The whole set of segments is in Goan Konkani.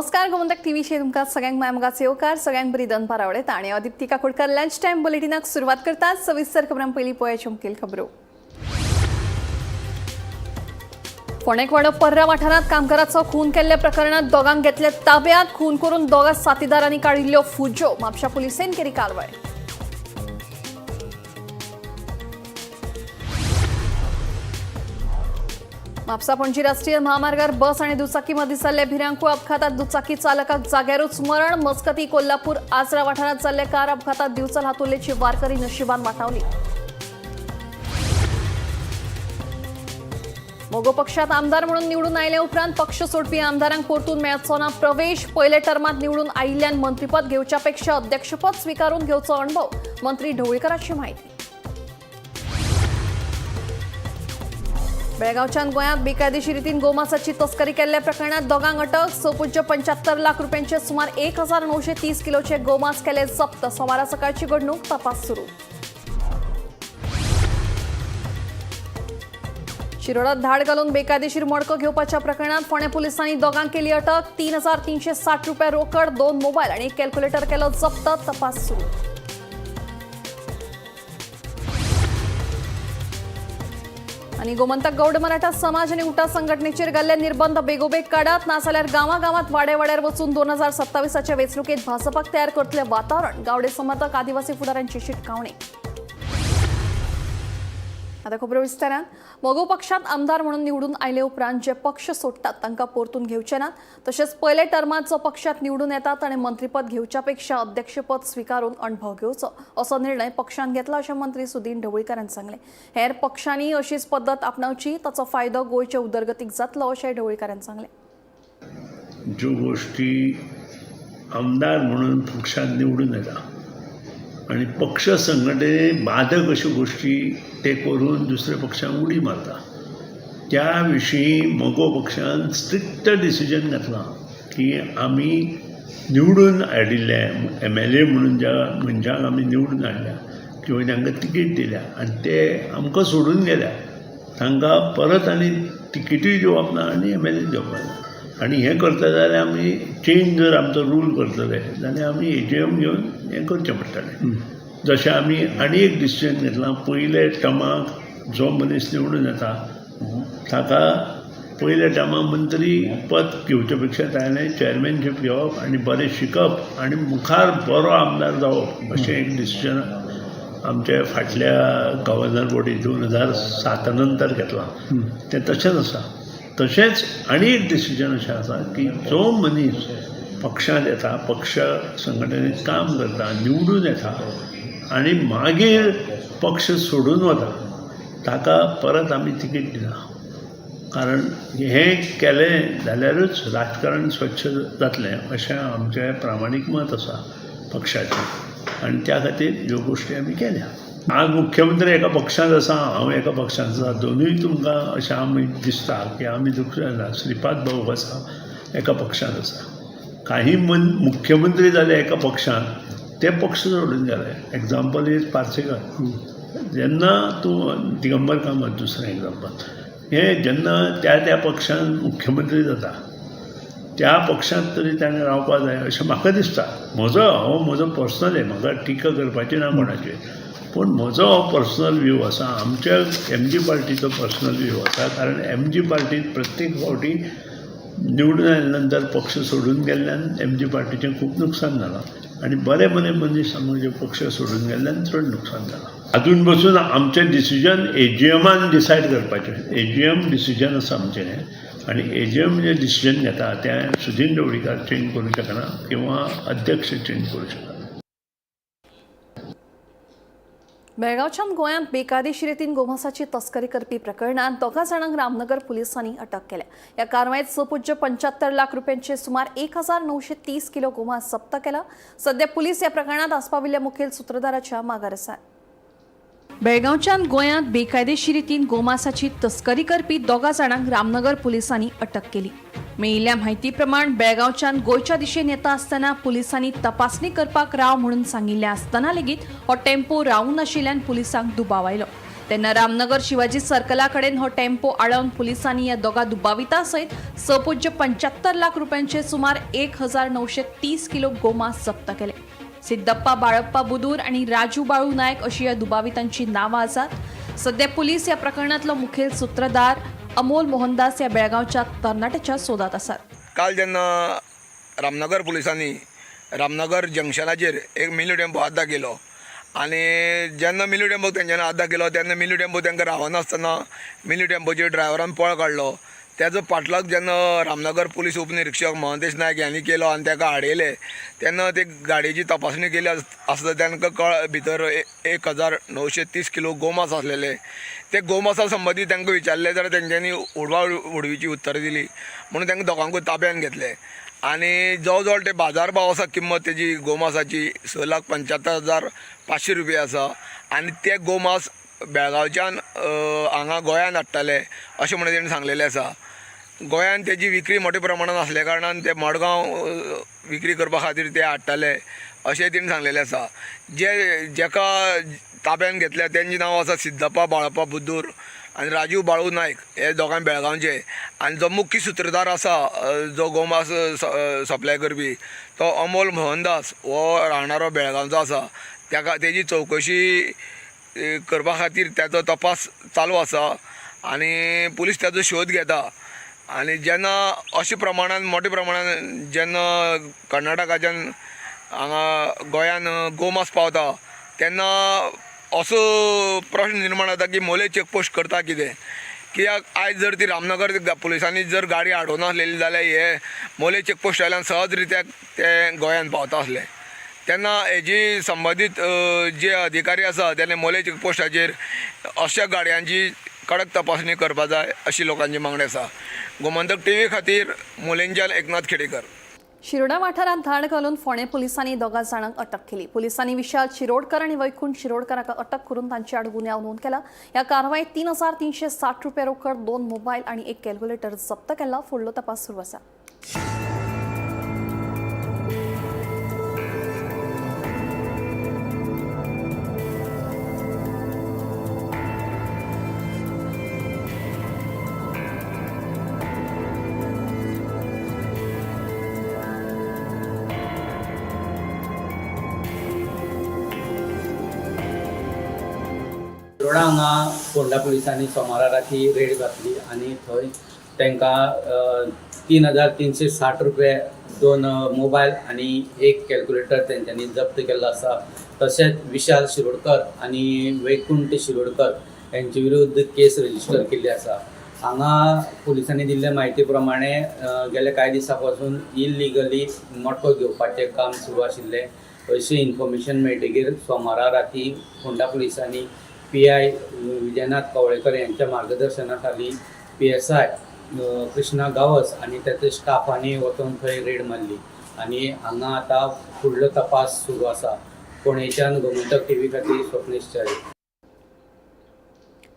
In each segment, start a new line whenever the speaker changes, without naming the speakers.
नमस्कार, गोमंतक टीव्हीचेर तुमकां सगळ्यांक माय मोगाचो येवकार. सगळ्यांक बरी दनपार आवडटा आनी हांव दिप्ती काकोडकर लंच टायम बुलेटिनाक सुरवात करतात. सविस्तर खबरां. पयलीं पळयाच्यो मुखेल खबरो. फोंडेकवाडो पर्रा वाठारांत कामगाराचो खून केल्ल्या प्रकरणात दोगांक घेतले ताब्यात. खून करून दोगा साथीदारांनी काडिल्ल्यो फुज्यो. म्हापशा पुलिसेन केली कारवाय. म्हापसा पणजी राष्ट्रीय महामार्गार बस आणि दुचाकीमध्ये जाल्ल्या भिरांकूळ अपघातात दुचाकी चालकाक जाग्यारूच मरण. मजगती कोल्हापूर आजरा वाठारात जाल्ल्या कार अपघातात दिवचल हातुर्लेची वारकरी नशिबान वाटावली. मगो पक्षात आमदार म्हणून निवडून आयल्या उपरांत पक्ष सोडपी आमदारांक परतून मेळचो ना प्रवेश. पयल्या टर्मात निवडून आयिल्ल्यान मंत्रीपद घेवच्या पेक्षा अध्यक्षपद स्वीकारून घेवचो अणभव, मंत्री ढवळीकराची माहिती. बेळगावच्यान गोंयांत बेकायदेशीर रितीन गोमासाची तस्करी केल्ल्या प्रकरणात दोगांक अटक. 6.75 लाख रुपयांचे सुमार 1930 किलोचे गोमांस केले जप्त. सोमारा सकाळची घडणूक, तपास सुरू. शिरोडात धाड घालून बेकायदेशीर मडको घेवपाच्या प्रकरणात फोंडें पोलिसांनी दोगांक केली अटक. 3360 रुपये रोकड, 2 मोबायल आणि एक कॅल्क्युलेटर केलं जप्त. तपास सुरू. आणि गोमंतक गौड मराठा समाज आणि उटा संघटनेचेर घाल्ले निर्बंध बेगोबेग काडात, नाजाल्यार गांवागांवात वाड्या वाड्यार वचून 2027च्या वेंचणुकेत भाजपाक तयार करतले वातावरण, गावडे समर्थक आदिवासी फुडाऱ्यांची शिटकावणी. आता खबरो विस्तारान. मगो पक्षात आमदार म्हणून निवडून आयले उपरांत जे पक्ष सोडटात तांकां परतून घेवचे नात. तशेंच पयले टर्मात जो पक्षात निवडून येतात ताणें मंत्रीपद घेवच्या पेक्षा अध्यक्षपद स्विकारून अणभव घेवचो असो निर्णय पक्षान घेतला अशें मंत्री सुदीन ढवळीकरान सांगलें. हेर पक्षांनी अशीच पद्दत आपणावची, ताचो फायदो गोंयचे उदरगतीक जातलो अशें ढवळीकरान सांगलें.
ज्यो गोष्टी आमदार म्हणून पक्षात निवडून येता आणि पक्ष संघटने बाधक अश्यो गोष्टी ते करून दुसऱ्या पक्षांक उडी मारता, त्या विशीं मगो पक्षान स्ट्रिक्ट डिसिजन घेतलां की आमी निवडून हाडिल्ले एमएलए म्हणून ज्या मनशांक आमी निवडून हाडल्या किंवा तांकां तिकीट दिल्या आनी ते आमकां सोडून गेल्या, तांकां परत आनी तिकीटूय दिवप ना आनी एमएलए दिवप ना. आनी हें करता जाल्यार आमी चेंज जर आमचो रूल करतले जाल्यार आमी एजीएम घेवन हें करचें पडटलें. जशें आमी आनी एक डिसिजन घेतलां, पयले टर्माक जो मनीस निवडून येता ताका पयल्या टर्माक मंत्री पद घेवचे पेक्षा ताणें चॅरमॅनशीप घेवप आनी बरें शिकप आनी मुखार बरो आमदार जावप अशें एक डिसिजन आमचे फाटल्या गव्हर्नर बॉडी 2007 नंतर घेतलां, तें तशेंच आसा. तशेंच आनी एक डिसिजन अशें आसा की जो मनीस पक्षांत येता, पक्ष संघटनेत काम करता, निवडून येता आनी मागीर पक्ष सोडून वता ताका परत आमी तिकीट दिना. कारण हें केलें जाल्यारूच राजकारण स्वच्छ जातलें अशें आमचें प्रामाणीक मत आसा पक्षाचें आनी त्या खातीर ह्यो गोश्टी आमी केल्या. आज मुख्यमंत्री एका पक्षांत आसा, हांव एका पक्षांत आसा, दोनूय तुमकां अशें आमी दिसता की आमी दुसरे ना. श्रीपाद भाऊ आसा एका पक्षांत आसा, काही मुख्यमंत्री जाले एका पक्षांत, ते पक्ष सोडून गेले. एग्जाम्पल is Parsekar, जेन्ना तूं दिगंबर कामत दुसरें एग्जाम्पल. हें जेन्ना त्या त्या पक्षान मुख्यमंत्री जाता त्या पक्षांत तरी ताणें रावपाक जाय अशें म्हाका दिसता. म्हजो हो म्हजो पर्सनल आहे, म्हाका टिका करपाची ना कोणाचेर, पूण म्हजो हो पर्सनल व्यू आसा, आमच्या एमजी पार्टीचो पर्सनल व्यू आसा. कारण एमजी पार्टीत प्रत्येक फावटी निवडून आयल्या नंतर पक्ष सोडून गेल्ल्यान एमजी पार्टीचें खूब नुकसान जालां आनी बरे बरे मनीस आमचे पक्ष सोडून गेल्ल्यान चड नुकसान जालां. आजून बसून आमचें डिसिजन एजीएमान डिसायड करपाचें, एजीएम डिसिजन आसा आमचें हें आनी एजीएम जें डिसिजन घेता तें सुदीन ढवळीकार चेंज करूं शकना किंवा अध्यक्ष चेंज करूं शकना.
बेळगांवच्यान गोंयांत बेकायदेशीर रितीन गोमांसाची तस्करी करपी प्रकरणात दोगा जाणांक रामनगर पुलिसांनी अटक केल्या. ह्या कारवायेत 6.75 लाख रुपयांचे सुमार 1930 किलो गोमांस जप्त केला. सध्या पुलीस ह्या प्रकरणात आस्पाविल्ल्या मुखेल सुत्रधाराच्या मागार आसात. बेळगांवच्यान गोंयांत बेकायदेशीर रितीन गोमांसाची तस्करी करपी दोगा जाणांक रामनगर पुलिसांनी अटक केली. मेळिल्ल्या म्हायती प्रमाण बेळगांवच्यान गोंयच्या दिशेन येता आसतना पुलिसांनी तपासणी करपाक राव म्हणून सांगिल्लें आसतना लेगीत हो टेम्पो रावूं नाशिल्ल्यान पुलिसांक दुबाव आयलो. तेन्ना रामनगर शिवाजी सर्कला कडेन हो टेम्पो आडावन पुलिसांनी ह्या दोगा दुबावितां सयत 6.75 लाख रुपयांचे सुमार 1930 किलो गोमांस जप्त केले. सिद्धप्पा बाळप्पा बुदूर आणि राजू बाळू नायक अशी या दुबावितांची नावां आसात. सध्या पुलीस या प्रकरणातलो मुखेल सूत्रधार अमोल मोहनदास या बेळगांवच्या तरणाट्याच्या सोदात आसात.
काल जेन्ना रामनगर पुलिसांनी रामनगर जंक्शनाचेर एक मिनी टेम्पो आद्दा केलो आनी जेन्ना मिनी टेम्पो तेंच्यांनी आद्दा केलो तेन्ना मिनी टेम्पो तांकां रावनासतना मिनी टेम्पोचेर ड्रायव्हरान पळ काडलो. तेजो पाटलाग जेन्ना रामनगर पुलीस उपनिरिक्षक महंतेश नायक ह्यांनी केलो आनी ताका आडयले तेन्ना ते गाडयेची तपासणी केली आसता तांकां कळ भितर 1930 किलो गोमास आसलेले. ते गोमासा संबंदी तांकां विचारले जाल्यार तेंच्यांनी उडवा उडवीची उत्तरां दिली म्हणून तांकां दोगांकूय ताब्यान घेतले आनी जवळ जवळ ते बाजार भाव आसा किंमत तेजी गोमासाची 6,75,500 रुपया आसा आनी ते गोमास बेळगांवच्यान हांगा गोंयान हाडटाले अशें म्हणून तेणी सांगलेलें आसा. गोंयान तेजी विक्री मोठ्या प्रमाणान आसल्या कारणान ते मडगांव विक्री करपा खातीर ते हाडटाले अशें तेणी सांगलेलें आसा. जे जेका ताब्यान घेतल्या तेंचें नांव आसा सिद्धप्पा बाळप्पा बुद्दूर आनी राजीव बाळू नायक हे दोगांय बेळगांवचे आनी जो मुख्य सुत्रधार आसा जो गोमास सप्लाय करपी तो अमोल मोहनदास हो राहणारो बेळगांवचो आसा. ताका तेजी चवकशी करपा खातीर ताचो तपास चालू आसा आनी पुलीस ताचो शोध घेता. आनी जेन्ना अशे प्रमाणान मोठ्या प्रमाणान जेन्ना कर्नाटकाच्यान हांगा गोंयान गोमास पावता तेन्ना असो प्रश्न निर्माण जाता की मोले चेकपोस्ट करता कितें, कित्याक आयज जर ती रामनगर पुलिसांनी जर गाडी आडोवनासलेली जाल्यार हे मोले चेकपोस्ट वयल्यान सहज रित्या ते गोंयान पावता आसले. तेन्ना हेजी संबंदीत जे अधिकारी आसा तेणे मोले चेकपोस्टाचेर अशा गाडयांची कडक तपासणी करपा जाय अशी लोकांची मागणी आसा. गोमंतक टीव्ही खातीर मोलेंच्यान एकनाथ खेडेकर.
शिरोडा वाठारांत धाड घालून फोंडें पुलिसांनी दोगा जाणांक अटक केली. पुलिसांनी विशाल शिरोडकर आनी वैकुंठ शिरोडकर हाका अटक करून तांचे आड गुन्यांव नोंद केला. ह्या कारवायेत 3360 रुपया रोकड, 2 मोबायल आनी 1 कॅल्क्युलेटर जप्त केला. फुडलो तपास सुरू आसा.
शिरोडा हांगा फोंडा पुलिसांनी सोमारा राती रेड घातली आनी थंय तांकां 3360 रुपये, 2 मोबायल आनी 1 कॅल्क्युलेटर तेंच्यांनी जप्त केल्लो आसा. तशेंच विशाल शिरोडकर आनी वैकुंठ शिरोडकर हेंचे विरुद्ध केस रजिस्टर केल्ली आसा. हांगा पुलिसांनी दिल्ले म्हायती प्रमाणे गेल्या कांय दिसां पासून इलिगली मटको घेवपाचें काम सुरू आशिल्लें अशें इन्फॉर्मेशन मेळटकीर सोमारा राती फोंडा पुलिसांनी PI Vijayanath Kavlekar यांच्या मार्गदर्शनाखाली PSI Krishna Gawas आनी ताच्या स्टाफांनी वचून थंय रेड मारली आनी हांगा आतां फुडलो तपास सुरू आसा. फोंडेच्यान गोमंतक टीव्ही खातीर स्वप्नेश च्यारी.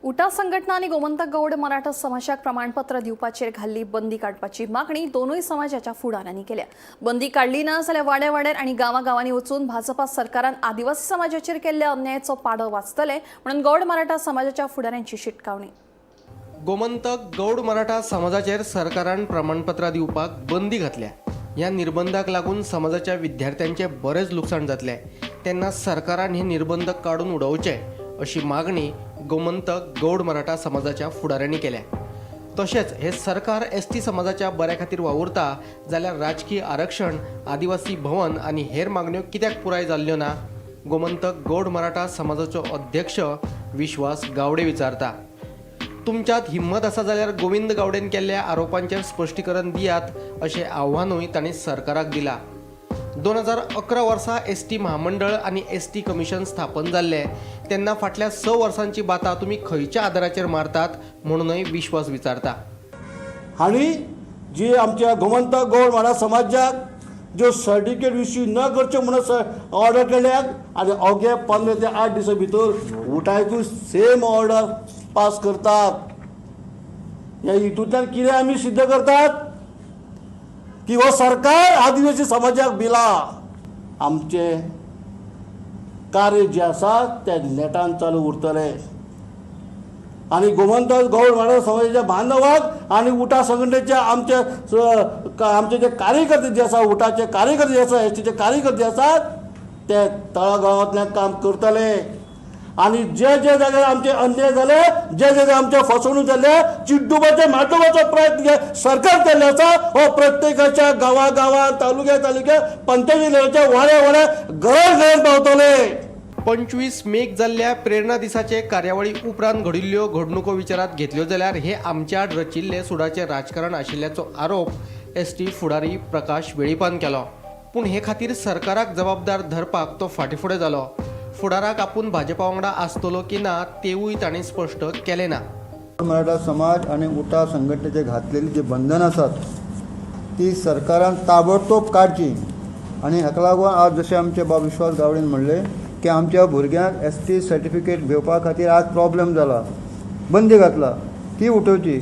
उटा संघटना आनी गोमंतक गौड मराठा समाजाक प्रमाणपत्र दिवपाचेर घाल्ली बंदी काडपाची मागणी दोनूय समाजाच्या फुडाऱ्यांनी केल्या. बंदी काडली ना जाल्यार वाड्या वाड्यार आनी गांवागांवांनी वचून भाजपा सरकारान आदिवासी समाजाचेर केल्ल्या अन्यायाचो पाडो वाचतले म्हणून गौड मराठा समाजाच्या फुडाऱ्यांची शिटकावणी.
गोमंतक गौड मराठा समाजाचेर सरकारान प्रमाणपत्रां दिवपाक बंदी घातल्या. ह्या निर्बंधाक लागून समाजाच्या विद्यार्थ्यांचें बरेंच लुकसाण जातलें. तेन्ना सरकारान हे निर्बंध काडून उडोवचे अशी मागणी गोमंतक गौड मराठा समाजाच्या फुडाऱ्यांनी केल्या. तशेंच हे सरकार ST समाजाच्या बऱ्या खातीर वावुरता जाल्यार राजकीय आरक्षण, आदिवासी भवन आनी हेर मागण्यो कित्याक पुराय जाल्ल्यो ना, गोमंतक गौड मराठा समाजाचो अध्यक्ष विश्वास गावडे विचारता. तुमच्यांत हिम्मत आसा जाल्यार गोविंद गावडेन केल्ल्या आरोपांचेर स्पश्टीकरण दियात अशें आव्हानूय तांणी सरकाराक दिलां. 2011 वर्सा ST म्हामंडळ आनी ST commission स्थापन जाल्लें तेन्ना फाटल्या 6 वर्सांची बाता तुमी खंयच्या आदाराचेर मारतात म्हणूनय विश्वास विचारता.
आनी जी आमच्या गोमंतक गौड मराठा समाजाक ज्यो सर्टिफिकेट इश्यू न करच्यो म्हणून ऑर्डर केल्यात आनी अवघे 15 ते 8 दिसां भितर उटायकूय सेम ऑर्डर पास करतात. ह्या हितूंतल्यान कितें आमी सिद्ध करतात की हो सरकार आदिवासी समाजाक बिला. आमचें कार्य जें आसा तें नेटान चालू उरतलें. आनी गोमंतक गौड मराठा समाजाच्या बांधवाक आनी उटा संघटनेच्या आमचे आमचे जे कार्यकर्ते जे आसा, उटाचे कार्यकर्ते जे आसा, एसटीचे कार्यकर्ते जे आसात ते तळागाळांतल्यान काम करतले. आनी जे जे जाग्यार आमचे अन्याय जाले, जे जे आमचे फसवणूक जाले, चिड्डुपाचे माटोवपाचो प्रयत्न सरकार केल्लो आसा हो प्रत्येकाच्या गांवा गांवांत, तालुक्या तालुक्या, पंचायती लेवलाच्या वाड्या वाड्या, घरां घरांत पावतले.
25 मेक जाल्ल्या प्रेरणा दिसाचे कार्यावळी उपरांत घडिल्ल्यो घडणुको विचारात घेतल्यो जाल्यार हे आमच्या आड रचिल्ले सुडाचें राजकारण आशिल्ल्याचो आरोप एसटी फुडारी प्रकाश वेळीपान केलो. पूण हे खातीर सरकाराक जबाबदार धरपाक तो फाटीं फुडें जालो. फुडाराक आपूण भाजपा वांगडा आसतलो की ना तेवूय ताणें स्पश्ट केलें ना.
मराठा समाज आनी उटा संघटनेचे घातलेली जी बंधनां आसात ती सरकारान ताबडतोब काडची. आनी हाका लागून आज जशें आमचे बाब विश्वास गावडेन म्हणलें की आमच्या भुरग्यांक एस टी सर्टिफिकेट घेवपा खातीर आज प्रॉब्लम जाला, बंदी घातला, ती उठोवची.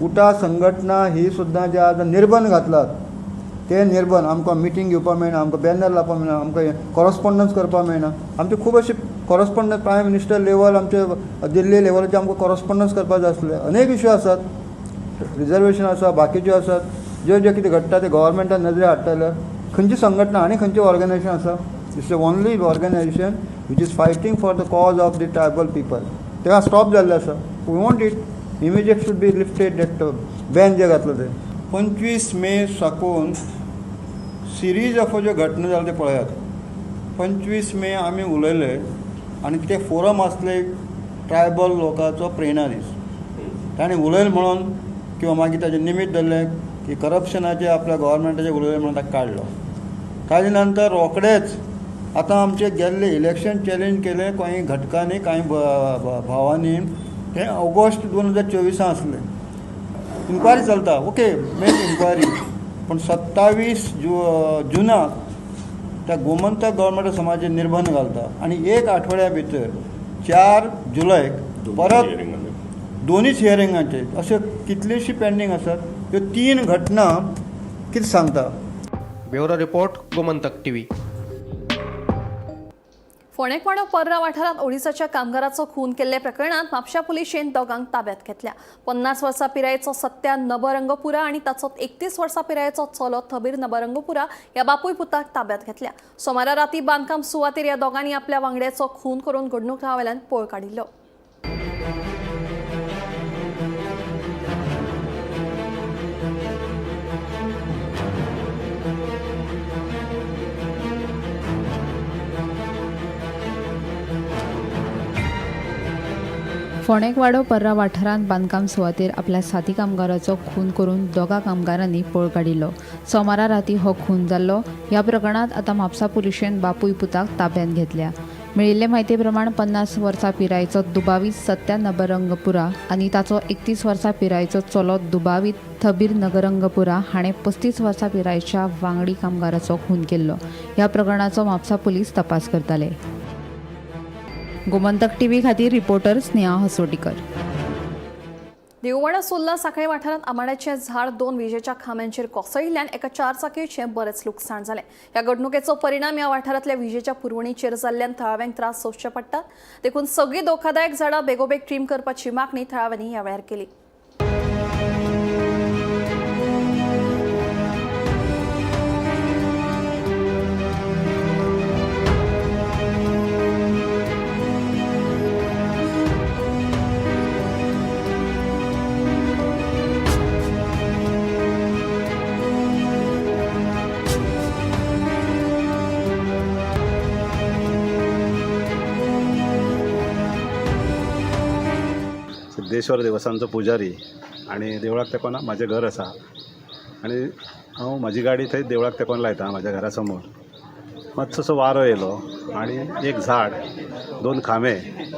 उटा संघटना ही सुद्दां जे आज निर्बंध घातलात ते निर्बंध आमकां मिटींग घेवपाक मेळना, आमकां बॅनर लावपाक मेळना, आमकां कॉरस्पोंडन्स करपाक मेळना. आमचे खूब अशे कॉरस्पोंडन्स प्रायम मिनिस्टर लेवल, आमचे दिल्ली लेवलाचे आमकां कॉरस्पोंडन्स करपाक जाय आसले. अनेक इश्यू आसात, रिजर्वेशन आसा, बाकीच्यो आसात, ज्यो ज्यो कितें घडटा ते गव्हर्मेंटान नदरे हाडटा जाल्यार खंयची संघटना आनी खंयचें ऑर्गनायजेशन आसा, it's the only organisation which is fighting for the cause of the tribal people. तेका स्टॉप जाल्लें आसा. We want it immediate should be lifted that ban जे घातलं ते. 25 मे साकून सिरीज ऑफ ज्यो घटना जाल्या ते पळयात. 25 मे आमी उलयले आनी ते फोरम आसले ट्रायबल लोकांचो प्रेरणा दीस. ताणें उलयलें म्हणून किंवा मागीर ताजें निमीत धरलें की करप्शनाचें आपल्या गव्हर्मेंटाचें उलयलें म्हणून ताका काडलो. ताजे नंतर रोखडेच आतां आमचें गेल्लें इलेक्शन चॅलेंज केलें कांय घटकांनी, कांय भावांनी, तें ऑगस्ट 2024 आसलें. इन्क्वायरी चलता, ओके मेक इन्क्वायरी, पूण 27 जुनाक त्या गोमंतक गव्हर्मेंट समाजाचेर निर्बंध घालता आनी एक आठवड्या भितर 4 जुलयक परत दोनूच हियरिंगाचे अशे कितलेशी पेंडींग आसात. ह्यो 3 घटना कितें सांगता.
Bureau report, Gomantak TV.
फोंडेकवाडो पर्रा वाठारांत ओडिसाच्या कामगाराचो खून केल्ल्या प्रकरणांत म्हापशा पुलिशेन दोगांक ताब्यात घेतल्या. 50 वर्सां पिरायेचो सत्या नबरंगपुरा आनी ताचो 31 वर्सां पिरायेचो चलो थबीर नबरंगपुरा ह्या बापूय पुताक ताब्यात घेतल्या. सोमारा राती बांदकाम सुवातेर ह्या दोगांनी आपल्या वांगड्याचो खून करून घडणूक थळावेल्यान पळ काडिल्लो.
फोंडेकवाडो पर्रा वाठारांत बांदकाम सुवातेर आपल्या साथी कामगाराचो खून करून दोगा कामगारांनी पळ काडिल्लो. सोमारा राती हो खून जाल्लो. ह्या प्रकरणांत आतां म्हापसा पुलिशेन बापूय पुताक ताब्यांत घेतल्या. मेळिल्ले म्हायती प्रमाण 50 वर्सां पिरायेचो दुबावीत सत्या नबरंगपुरा आनी ताचो 31 वर्सां पिरायेचो चलो दुबावीत थबीर नगरंगपुरा हाणें 35 वर्सां पिरायेच्या वांगडी कामगाराचो खून केल्लो. ह्या प्रकरणाचो म्हापसा पुलीस तपास करताले. गोमंतक टीव्ही खातीर रिपोर्टर स्नेहा हसोटीकर.
देववाडा सोल्ला साखळे वाठारांत आंबाड्याचें झाड 2 विजेच्या खांब्यांचेर कोसळिल्ल्यान एका चारचाकीचें बरेंच लुकसाण जालें. ह्या घडणुकेचो परिणाम ह्या वाठारांतल्या विजेच्या पुरवणीचेर जाल्ल्यान थळाव्यांक त्रास सोंसचे पडटात. देखून सगळीं धोकादायक झाडां बेगोबेग ट्रीम करपाची मागणी थळाव्यांनी ह्या वेळार केली.
सिद्धेश्वर देवस्थानचो पुजारी आनी देवळाक तेंकोन म्हाजें घर आसा आनी हांव म्हाजी गाडी थंय देवळाक तेंकोन लायता म्हाज्या घरा समोर. मातसोसो वारो येयलो आनी एक झाड 2 खांबे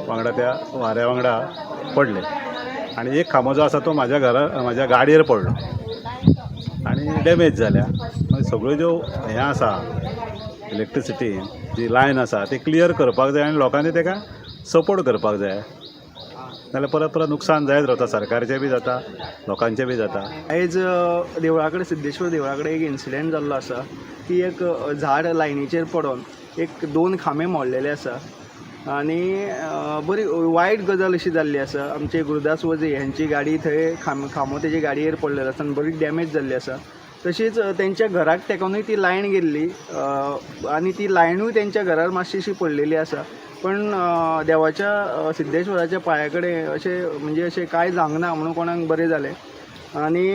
वांगडा त्या वाऱ्या वांगडा पडले आनी एक खांबो जो आसा तो म्हाज्या घरा म्हाज्या गाडयेर पडलो आनी डॅमेज जाल्या. मागीर सगळ्यो ज्यो हें आसा इलेक्ट्रिसिटी जी लायन आसा ती क्लियर करपाक जाय आनी लोकांनी ताका सपोर्ट करपाक जाय, नाल्यार परत परत नुकसान जायत रावता, सरकारचें बी जाता, लोकांचें बी जाता.
आयज देवळा कडेन, सिद्धेश्वर देवळा कडेन एक इन्सिडंट जाल्लो आसा की एक झाड लायनीचेर पडोन एक 2 खांबे मोडलेले आसा. आनी बरी वायट गजाल अशी जाल्ली आसा. आमचे गुरुदास वझे हेंची गाडी थंय खांबो तेजे गाडयेर पडलेलो आसा आनी बरी डॅमेज जाल्ली आसा. तशीच तेंच्या घराक तेकोनूय ती लायन गेल्ली आनी ती लायनूय तेंच्या घरार मातशी पडलेली आसा. पण देवाच्या सिद्धेश्वराच्या पांया कडेन अशें म्हणजे अशें कांय जावंक ना म्हणून कोणाक बरें जालें. आनी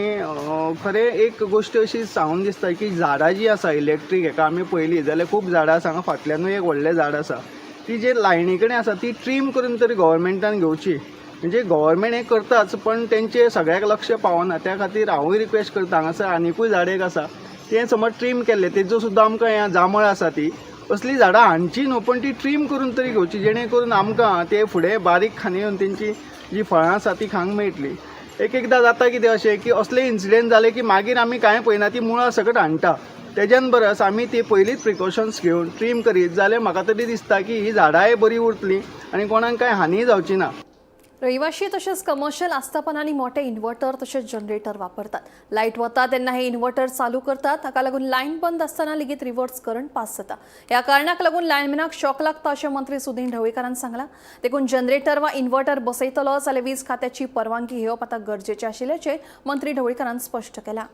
खरें एक गोश्ट अशी सांगून दिसता की झाडां जीं आसा इलेक्ट्रीक हेका आमी पळयली जाल्यार खूब झाडां आसा. हांगा फाटल्यानूय एक व्हडलें झाड आसा, ती जे लायनी कडेन आसा ती ट्रीम करून तरी गव्हर्मेंटान घेवची. म्हणजे गव्हर्मेंट हें करताच पण तेंचे सगळ्याक लक्ष पावना. त्या खातीर हांवूय रिक्वेस्ट करता, हांगासर आनिकूय झाड एक आसा तें समज ट्रीम केल्लें तेजो सुद्दां आमकां हें जांबळ आसा ती असलीं झाडां हाडची न्हू, पण ती ट्रीम करून तरी घेवची, जेणे करून आमकां ते फुडें बारीक खांदी येवन तेंची जी फळां आसा ती खावंक मेळटली. एक एकदां जाता कितें अशें की असले इन्सिडंट जाले की मागीर आमी कांय पळयना, ती मुळां सकट हाडटा. तेज्यान बरस आमी ती पयलींच प्रिकॉशन्स घेवन ट्रीम करीत जाल्यार म्हाका तरी दिसता की ही झाडांय बरीं उरतलीं आनी कोणाक कांय हानीय जावची ना.
रहिवाशी तशेंच कमर्शियल आस्थापनांनी मोठे इन्व्हर्टर तशेंच जनरेटर वापरतात. लायट वता तेन्ना हे इन्व्हर्टर चालू करतात. हाका लागून लायन बंद आसतना लेगीत रिव्हर्स करंट पास जाता. ह्या कारणाक लागून लायनमॅनाक शॉक लागता अशें मंत्री सुदीन ढवळीकारान सांगलां. देखून जनरेटर वा इन्व्हर्टर बसयतलो जाल्यार वीज खात्याची परवानगी घेवप आतां गरजेचें आशिल्ल्याचें मंत्री ढवळीकारान स्पश्ट केलां.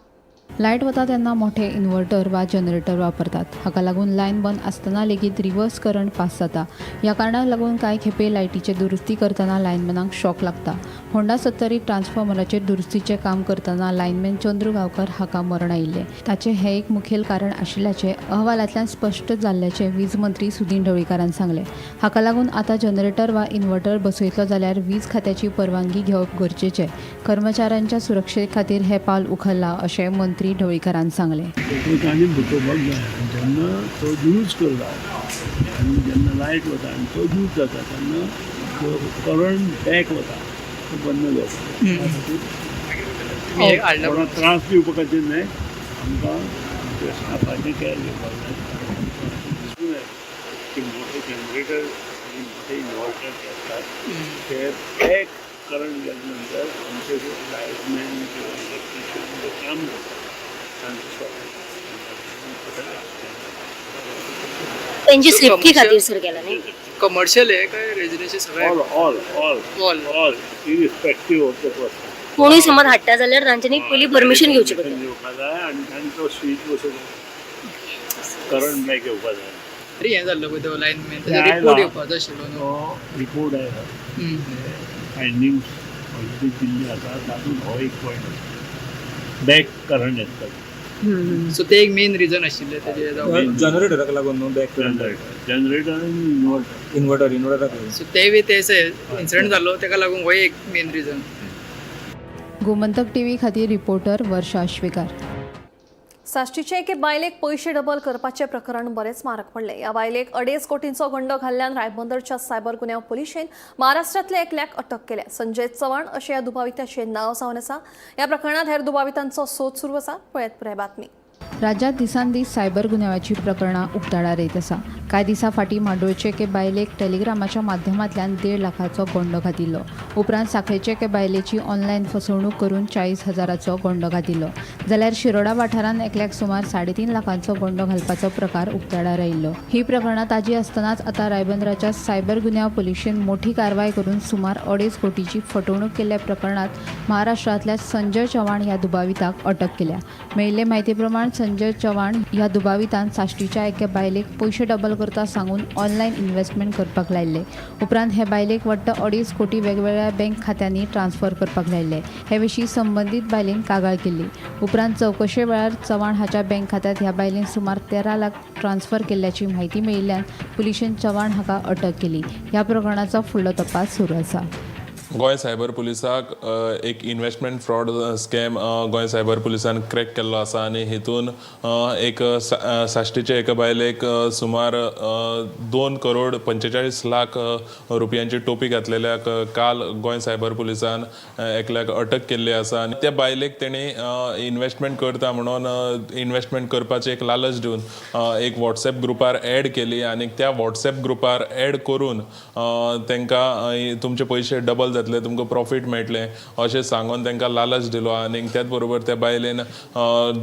लायट वता तेन्ना मोठे इन्व्हर्टर वा जनरेटर वापरतात. हाका लागून लायन बंद आसतना लेगीत रिव्हर्स करंट पास जाता. ह्या कारणाक लागून कांय खेपे लायटीचे दुरुस्ती करतना लायनमॅनाक शॉक लागता. होंडा सत्तरी ट्रान्सफॉर्मराचेर दुरुस्तीचें काम करतना लायनमॅन चंद्रू गांवकर हाका मरण आयिल्लें. ताचें हें एक मुखेल कारण आशिल्ल्याचें अहवालांतल्यान स्पश्ट जाल्ल्याचें वीज मंत्री सुदीन ढवळीकारान सांगलें. हाका लागून आतां जनरेटर वा इन्व्हर्टर बसयतलो जाल्यार वीज खात्याची परवानगी घेवप गरजेचें. कर्मचाऱ्यांच्या सुरक्षे खातीर हें पावल उखल्लां अशें मंत्री ढवळीकारान सांगलें.
तांणी बसोवपाक जाय. जेन्ना तो यूज करता आनी जेन्ना लायट वता आनी तो यूज जाता तेन्ना तो करंट बॅक वता, तो बंद जाता. त्या खातीर कोणाक त्रास दिवपा खातीर न्हय, आमकां आमच्या स्टाफाचें केअर घेवपाक जाय. दिसून येता की मोठे जनरेटर आनी मोठे इन्व्हर्टर जे आसतात ते बॅक करंट गेले नंतर आमचे लायटमॅन किंवा इलेक्ट्रिशियन जे काम करतात तांचो शॉक.
त्यांची सेफ्टी खातीर सर केला न्ही.
कमर्शियल आहे काय रेजिडेन्शियल सगळे?
All all all
all
all irrespective of the person.
कोणूय समज हाडटा जाल्यार तांच्यांनी पयलीं परमिशन घेवची पडटा.
घेवपा जाय आनी तांणी तो स्वीच बसोवपाक करंट बॅक येवपा जाय.
तरी हें जाल्लो पळय तो लायनमॅन, तेजो रिपोर्ट येवपाचो आशिल्लो न्हू.
तो रिपोर्ट आयला, फायंडींग्स ऑलरेडी दिल्ले आसा, तातूंत हो एक पॉयंट आसा, बॅक करंट येता.
सो ते एक मेन रिजन आशिल्लें तेजें.
जनरेटराक लागून न्हू बॅक
जनरेटर आनी इन्व्हर्टर
इन्व्हर्टर इन्व्हर्टराक लागून.
सो ते ते इन्सिडंट जाल्लो तेका लागून हो एक मेन रिजन.
गोमंतक टीव्ही खातीर रिपोर्टर वर्षा आश्वेकार.
साश्टीचे एके बायलेक पयशे डबल करपाचें प्रकरण बरेंच म्हारग पडलें. ह्या बायलेक 2.5 कोटींचो गंडो घाल्ल्यान रायबंदरच्या सायबर गुन्यांव पुलिशेन महाराष्ट्रांतल्या एकल्याक अटक केल्या. संजय चव्हाण अशें ह्या दुबाविताचें नांव जावन आसा. ह्या प्रकरणांत हेर दुबावितांचो सोद सुरू आसा. पळयात पुराय बातमी.
राज्यांत दिसान दीस सायबर गुन्यांवाची प्रकरणां उक्ताडार येत आसा. कांय दिसां फाटीं मांडोळचे एके बायलेक टेलिग्रामाच्या माध्यमांतल्यान 1.5 लाखाचो गोंडो घातिल्लो. उपरांत सांखळेचे एके बायलेची ऑनलायन फसवणूक करून 40,000चो गोंडो घातिल्लो. जाल्यार शिरोडा वाठारांत एकल्याक सुमार 3.5 लाखांचो गोंडो घालपाचो प्रकार उक्ताडार आयिल्लो. ही प्रकरणां ताजी आसतनाच आतां रायबंदराच्या सायबर गुन्यांव पुलिशेन मोठी कारवाय करून सुमार 2.5 कोटीची फटवणूक केल्ल्या प्रकरणांत महाराष्ट्रांतल्या संजय चव्हाण ह्या दुबाविताक अटक केल्या. मेळिल्ले म्हायती प्रमाण संजय चव्हाण ह्या दुबावितान साश्टीच्या एके बायलेक पयशे डबल करता सांगून ऑनलायन इन्व्हेस्टमेंट करपाक लायिल्ले. उपरांत हे बायलेक वट्ट 2.5 कोटी वेगवेगळ्या बँक खात्यांनी ट्रान्स्फर करपाक लायिल्ले. हे विशीं संबंदीत बायलेन कागाळ केल्ली. उपरांत चवकशे वेळार चव्हाण हाच्या बँक खात्यांत ह्या बायलेन सुमार 13 लाख ट्रान्स्फर केल्ल्याची म्हायती मेळिल्ल्यान पुलिशेन चव्हाण हाका अटक केली. ह्या प्रकरणाचो फुडलो तपास सुरू आसा.
गोंय सायबर पुलिसाक एक investment fraud scam Goa cyber पुलिसान क्रॅक केल्लो आसा आनी हितून एक साश्टीचे एका बायलेक सुमार 2 करोड 45 लाख रुपयांची टोपी घातलेल्याक काल गोंय सायबर पुलिसान एकल्याक अटक केल्ली आसा. आनी त्या बायलेक तेणी इन्वेस्टमेंट करता म्हणून इन्वेस्टमेंट करपाची एक लालच दिवन एक वॉट्सएप ग्रुपार एड केली आनी त्या वॉट्सएप ग्रुपार एड करून तांकां तुमचे पयशे डबल जातले जातले, तुमकां प्रॉफीट मेळटलें अशें सांगून तांकां लालच दिलो आनी त्याच बरोबर त्या बायलेन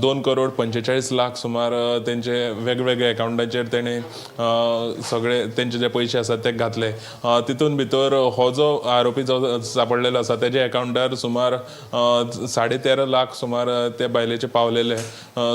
2 करोड 45 लाख सुमार तेंचे वेगवेगळे अकावंटाचेर तेणें सगळे तेंचे जे पयशे आसात ते घातले. तितून भितर हो जो आरोपी जो सापडलेलो आसा, तेजे अकावंटार सुमार 13.5 लाख सुमार त्या बायलेचे पावलेले.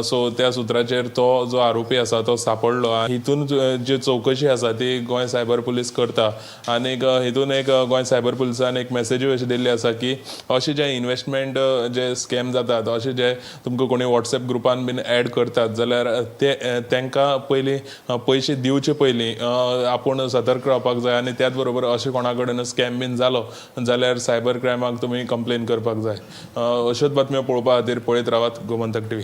सो त्या सुत्राचेर तो जो आरोपी आसा तो सापडलो. हितून जी चवकशी आसा ती गोंय सायबर पुलीस करता आनीक हितून एक गोंय सायबर पुलिसान एक मेसेजूय अशी दिल्ली आसा की अशे जे इन्वेस्टमेंट जे स्कॅम जातात, अशे जे तुमकां कोणी वॉट्सएप ग्रुपान बीन एड करतात जाल्यार ते तांकां पयलीं पयशे दिवचे पयलीं आपूण सतर्क रावपाक जाय आनी त्याच बरोबर अशें कोणा कडेन स्कॅम बीन जालो जाल्यार सायबर क्रायमाक तुमी कंप्लेन करपाक जाय. अश्योच बातम्यो पळोवपा खातीर पळयत रावात गोमंतक टिवी.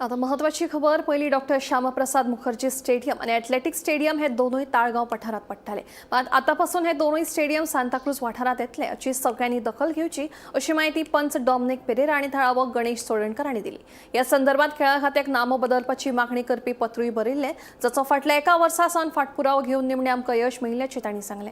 आता महत्वाची खबर. पयली डॉक्टर श्यामाप्रसाद मुखर्जी स्टेडियम आणि ॲथलेटिक स्टेडियम हे दोनूय ताळगांव पठारात पडटाले, मात आतापासून हे दोनूय स्टेडियम सांताक्रूज वाठारात येतले, हाची सगळ्यांनी दखल घेवची अशी माहिती पंच डॉमनिक पेरेरा आणि थळावो गणेश चोडणकर हांणी दिली. या संदर्भात खेळा खात्याक नामो बदलपाची मागणी करपी पत्रूय बरयल्लें, जाचो फाटल्या एका वर्सा सावन फाटपुरावो घेवन निमणें आमकां यश मेळिल्ल्याचें तांणी सांगलें.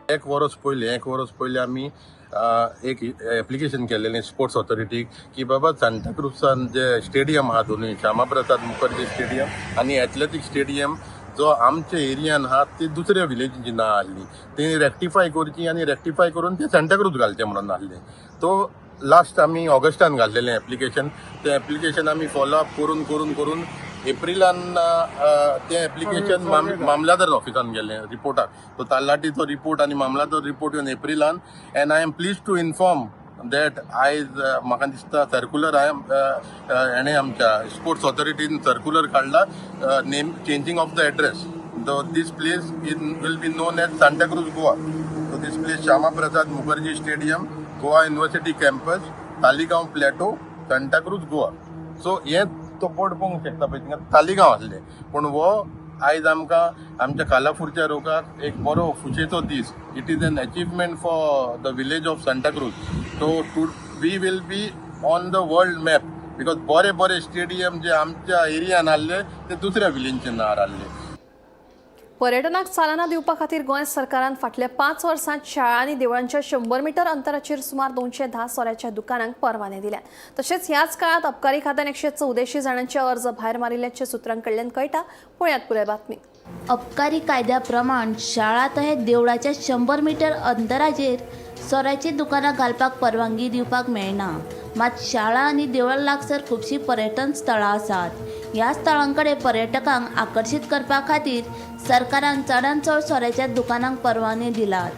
एक वरस पयलीं आमी एक एप्लिकेशन केलेलें स्पोर्ट्स ऑथॉरिटीक की बाबा, सांताक्रुजान जे स्टेडियम आहा दोनूय, श्यामा प्रसाद मुखर्जी स्टेडियम आनी एथलेटीक स्टेडियम जो आमच्या एरियान आहा, ती दुसऱ्या विलेजीची नांव आहली, ती रेक्टिफाय करची आनी रेक्टिफाय करून ते सांताक्रूज घालचे म्हणून आहलें. तो लास्ट आमी ऑगस्टान घातलेलें एप्लिकेशन. तें एप्लिकेशन आमी फॉलो अप करून करून करून एप्रिलान तें एप्लिकेशन मामलादार ऑफिसान गेलें रिपोर्टाक. तो तलाठीचो रिपोर्ट आनी मामलादार रिपोर्ट येवन एप्रिलान, and I am pleased to inform that आयज म्हाका दिसता सर्कुलर I हेणें आमच्या स्पोर्ट्स ऑथॉरिटीन सर्कुलर काडला, name changing of the address. The this place in will be known as Santa Cruz, Goa. So this place, Shyama Prasad Mukherjee Stadium, Goa University campus, Taleigao Plateau, Santa Cruz, Goa. So हे तो बोर्ड पळोवंक शकता पळय, थिंगा तालिगांव आसले, पूण हो आयज आमकां आमच्या कालापूरच्या लोकांक एक बरो खुशेचो दीस. It is an achievement for the village of Santa Cruz. So to we will be on the world map because बरे बरे स्टेडियम जे आमच्या एरियान आहले ते दुसऱ्या विलेजीच्या नांवार आहले.
पर्यटनाक चालना दिवपा खातीर गोंय सरकारान फाटल्या 5 वर्सांत शाळा आनी देवळांच्या 100 मिटर अंतराचेर सुमार 210 सोऱ्याच्या दुकानांक परवाने दिल्यात. तशेंच ह्याच काळात अबकारी खात्यान 184 जाणांचे अर्ज भायर मारिल्ल्याचे सुत्रां कडल्यान कळटा. पळयात पुराय बातमी.
अबकारी कायद्या प्रमाण शाळा तशेंच देवळाच्या 100 मिटर अंतराचेर सोऱ्याची दुकानां घालपाक परवानगी दिवपाक मेळना. मात शाळा आनी देवळां लागसर खुबशीं पर्यटन स्थळां आसात. ह्या स्थळां कडेन पर्यटकांक आकर्शीत करपा खातीर सरकारान चडांत चड सोऱ्याच्या दुकानांक परवाने दिलात.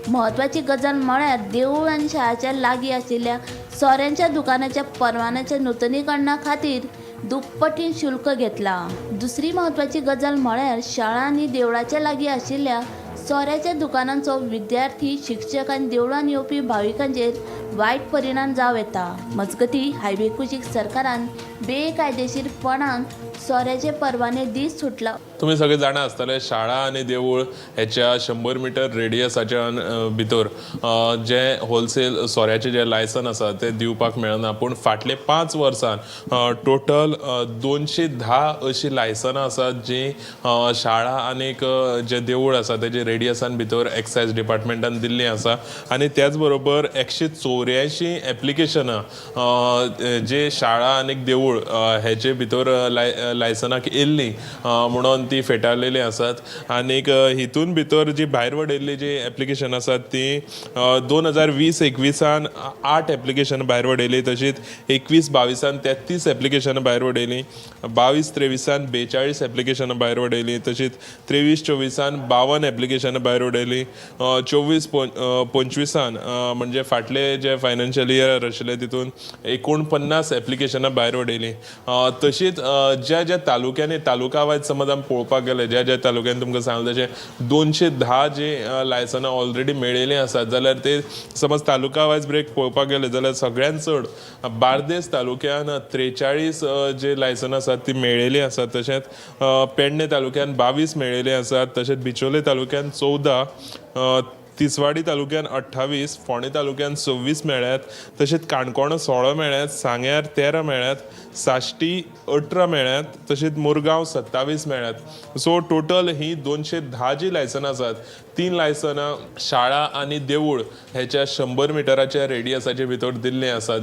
म्हत्वाची गजाल म्हळ्यार देवूळ आनी शाळाच्या लागीं आशिल्ल्या सोऱ्यांच्या दुकानाच्या परवान्याच्या नुतनीकरणा खातीर दुप्पटीन शुल्क घेतला. दुसरी म्हत्वाची गजाल म्हळ्यार शाळा आनी देवळाच्या लागीं आशिल्ल्या सोऱ्याच्या दुकानांचो विद्यार्थी, शिक्षक आनी देवळान येवपी भाविकांचेर वायट परिणाम जावं येता. मजगतीं, हायवे कुशीक सरकारान बेकायदेशीरपणान सोऱ्याचे परवाने दीत सुटला.
तुमी सगळे जाणा आसतले, शाळा आनी देवूळ हेच्या 100 मिटर रेडियसाच्या भितर जे होलसेल सोऱ्याचे जे लायसन आसा ते दिवपाक मेळना. पूण फाटले 5 वर्सान टोटल 210 अशीं लायसनां आसात जी शाळा आनीक जे देवूळ आसा तेजे रेडियसान भितर एक्सायज डिपार्टमेंटान दिल्ली आसा. आनी त्याच बरोबर 184 एप्लिकेशनां जे शाळा आनी देवूळ हेचे भितर लायसनाक येयल्ली म्हणून ती फेटाळलेली आसात. आनीक हितून भितर जी भायर वडयल्ली जी एप्लिकेशन आसात ती 2020-21 आठ एप्लिकेशन भायर वडयली, तशीच 21-22 33 एप्लिकेशन भायर वडयली, 22-23 42 एप्लिकेशन भायर वडयली, तशीच 23-24 52 एप्लिकेशन भायर वडयली, 24-25 म्हणजे फाटले जे जे फायनान्शियल इयर आशिल्लें तितून 49 एप्लिकेशनां भायर उडयलीं. तशीच ज्या ज्या तालुक्यांनी, तालुका वायज समज आमी पळोवपाक गेले, ज्या ज्या तालुक्यांनी तुमकां सांगलें तशें 210 जी लायसनां ऑलरेडी मेळिल्लीं आसात, जाल्यार ते समज तालुका वायज ब्रेक पळोवपाक गेले जाल्यार सगळ्यांत चड बार्देस तालुक्यान 43 जे लायसनां आसात ती मेळिल्लीं आसात. तशेंच पेडणे तालुक्यान 22 मेळिल्लीं आसात, तशेंच बिचोले तालुक्यान 14, तिसवाडी तालुक्यान 28, फोंडें तालुक्यान 26 मेळ्ळ्यात, तशेंच काणकोण 16 मेळ्ळ्यात, सांग्यार 13 मेळ्ळ्यात, साश्टी 18 मेळ्ळ्यात, तशेंच मुरगांव 27 मेळ्ळ्यात. सो टोटल ही 210 जी लायसनां आसात, 3 लायसनां शाळा आनी देवूळ हेच्या 100 मिटराच्या रेडियसाचे भितर दिल्लीं आसात.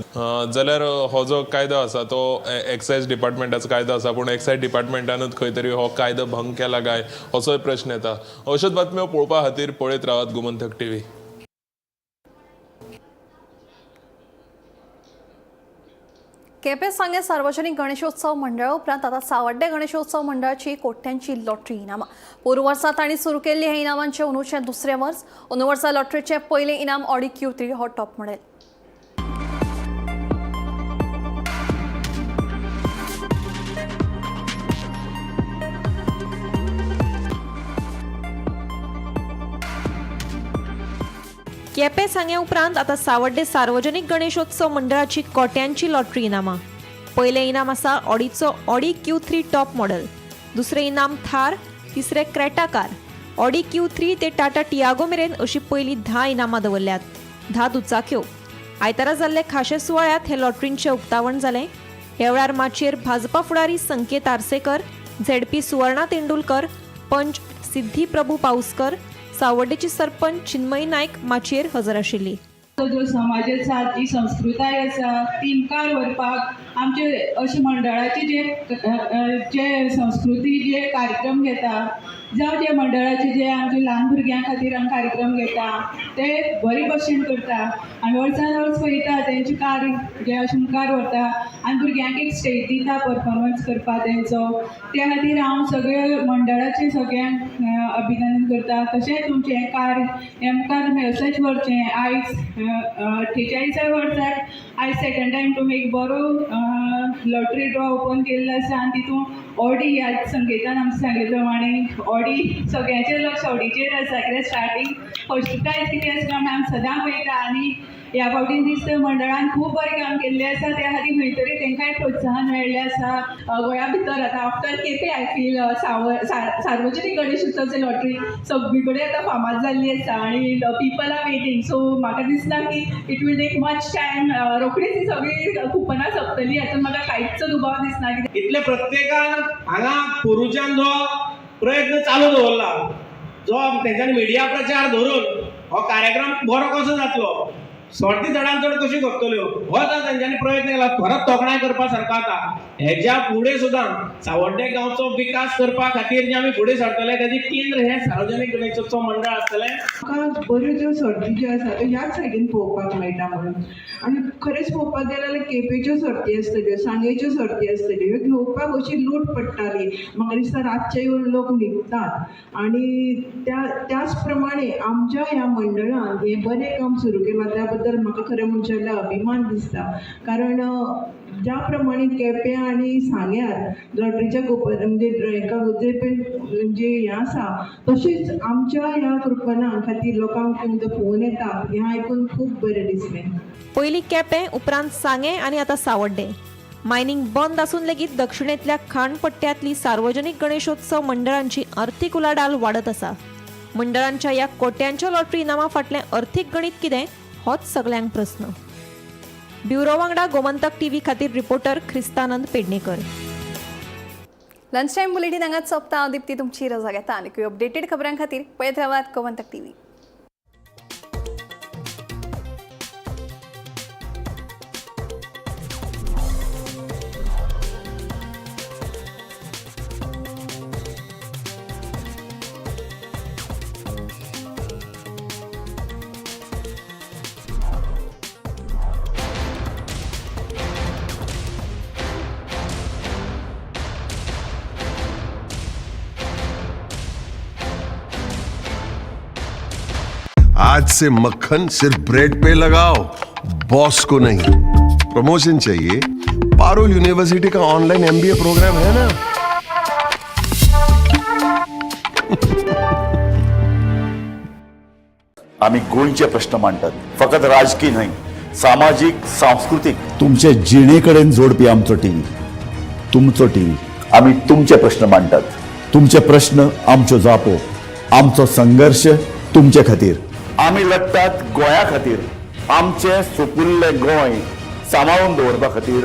जाल्यार हो जो कायदो आसा तो एक्सायज डिपार्टमेंटाचो कायदो आसा, पूण एक्सायज डिपार्टमेंटानूच खंय तरी हो कायदो भंग केला काय असोय प्रश्न येता. अश्योच बातम्यो पळोवपा खातीर पळयत रावात गोमंतक टीव्ही.
केपें सांगें सार्वजनिक गणेशोत्सव मंडळा उपरांत आतां सावड्डें गणेशोत्सव मंडळाची कोट्यांची लॉटरी इनामां. पोरूं वर्सा तांणी सुरू केल्ली हे इनामांचें अंदूचें दुसरें वर्स. अंदू वर्सा लॉटरीचें पयलें इनाम ऑडी Q3 हो टॉप मॉडेल.
केपें सांगें उपरांत आतां सावड्डें सार्वजनिक गणेशोत्सव मंडळाची कोट्यांची लॉटरी इनामां. पयलें इनाम आसा ऑडीचो ऑडी Q3 top model, दुसरें इनाम थार, तिसरें क्रेटा कार. ऑडी Q3 ते टाटा टियागो मेरेन अशी पयलीं 10 इनामां दवरल्यात, 10 दुचाक्यो. आयतारा जाल्ले खाशे सुवाळ्यांत हे लॉटरींचें उक्तावण जालें. ह्या वेळार माचयेर भाजपा फुडारी संकेत आर्सेकर, झेडपी सुवर्णा तेंडुलकर, पंच सिद्धी प्रभू पाऊसकर, सावड्डेची सरपंच चिन्मयी नायक माचयेर हजर आशिल्ली.
जो समाज आसा, जी संस्कृताय आसा ती मुखार व्हरपाक आमचे अशे मंडळाचे जे जे संस्कृती जे कार्यक्रम घेता, जावं जे मंडळाचे जे आमचे ल्हान भुरग्यां खातीर आमी कार्यक्रम घेता ते बरे भशेन करता आनी वर्सान वर्स पळयता तेंचे कार्य जे अशें मुखार व्हरता आनी भुरग्यांक एक स्टेज दिता परफॉर्मन्स करपाक तेंचो. त्या खातीर हांव सगळे मंडळाचे सगळ्यांक अभिनंदन करता. तशेंच तुमचें हें कार्य हें मुखार तुमी अशेंच व्हरचें. आयज 48 वर्साक आयज सेकंड टायम तुमी एक बरो लॉटरी ड्रॉ ओपन केल्लो आसा आनी तितून ऑडी ह्या संकेतान आमकां सांगले प्रमाणे ऑडी सगळ्यांचें लक्ष ऑडीचेर आसा, कित्याक स्टार्टींग फर्स्ट प्रायज कितें आसता म्हण आमी सदां पळयता आनी ह्या फावटीन दिसता मंडळान खूब बरें काम केल्लें आसा, त्या खातीर खंय तरी तांकांय प्रोत्साहन मेळ्ळें आसा. गोंया भितर आतां आफ्टर केपें I feel सार्वजनीक गणेश उत्सवचे लॉटरी सगळी कडेन आतां फामाद जाल्ली आसा आनी पीपल are waiting. So म्हाका दिसना की it will take much time, रोखडीच ही सगळी कुपनां सोंपतली हातूंत म्हाका कांयच दुबाव दिसना.
इतले प्रत्येकान हांगा पोरूच्यान जो प्रयत्न चालू दवरला, जो तेंच्यांनी मिडिया प्रचार धरून हो कार्यक्रम बरो कसो जातलो, सर्ती चडान चड कश्यो खपतल्यो हो जो तेंच्यांनी प्रयत्न केला, खरोच तोखणाय करपा सारको आसा. हेज्या फुडें सुद्दां सावड्डे गांवचो विकास करपा खातीर जे आमी फुडें सरतले तेजें केंद्र हें सार्वजनीक गणेशोत्सव मंडळ आसतलें.
म्हाका बऱ्यो ज्यो सर्ती ज्यो आसा त्यो ह्याच सायडीन पळोवपाक मेळटा म्हणून. आनी खरेंच पळोवपाक गेलें जाल्यार केपेंच्यो सर्ती आसतल्यो, सांगेच्यो सर्ती आसतल्यो, ह्यो घेवपाक अशी लूट पडटाली. म्हाका दिसता रातचे येवन लोक न्हिदतात आनी त्याच प्रमाणे आमच्या ह्या मंडळान हें बरें काम सुरू केलां त्या बद्दल म्हाका खरें म्हणचें जाल्यार अभिमान दिसता. कारण ज्या प्रमाणे केपें आनी सांग्यार लॉटरीच्या कुपन म्हणजे हेका जे पळय जे हें आसा तशेंच आमच्या ह्या कुपना खातीर लोकांक तुमचो फोन येता हें आयकून खूब बरें दिसलें.
पयलीं केपें, उपरांत सांगें आनी आतां सावड्डें. मायनिंग बंद आसून लेगीत दक्षिणेंतल्या खाणपट्ट्यांतली सार्वजनीक गणेशोत्सव मंडळांची अर्थीक उलाढाल वाडत आसा. मंडळांच्या ह्या कोट्यांच्या लॉटरी इनामां फाटलें अर्थीक गणीत कितें होच सगल्यांक प्रस्न. ब्युरो वांगडा गोमंतक टीव्ही खातीर reporter Khristanand Pednekar.
Lunch time bulletin हांगाच सोंपता. हांव दीप्ती तुमची रजा घेता आनी अपडेटेड खबरां खातीर पळयत रावात गोमंतक टीव्ही.
आज से मक्खन सिर्फ ब्रेड पे लगाओ, बॉस को नहीं। प्रमोशन चाहिए, पारुल यूनिवर्सिटी का ऑनलाइन एमबीए प्रोग्राम है ना।
आमी गोंयचे प्रश्न मांडटात, फकत राजकी न्हय, सामाजीक, सांस्कृतीक, तुमचे जिणे कडेन जोडपी आमचो टीव्ही, तुमचो टीव्ही। आमी तुमचे प्रश्न मांडटात, तुमचे प्रश्न आमच्यो जापो, आमचो संघर्श तुमचे खातीर। आमी लडटात गोंया खातीर, आमचें सुपुल्लें गोंय सांबाळून दवरपा खातीर।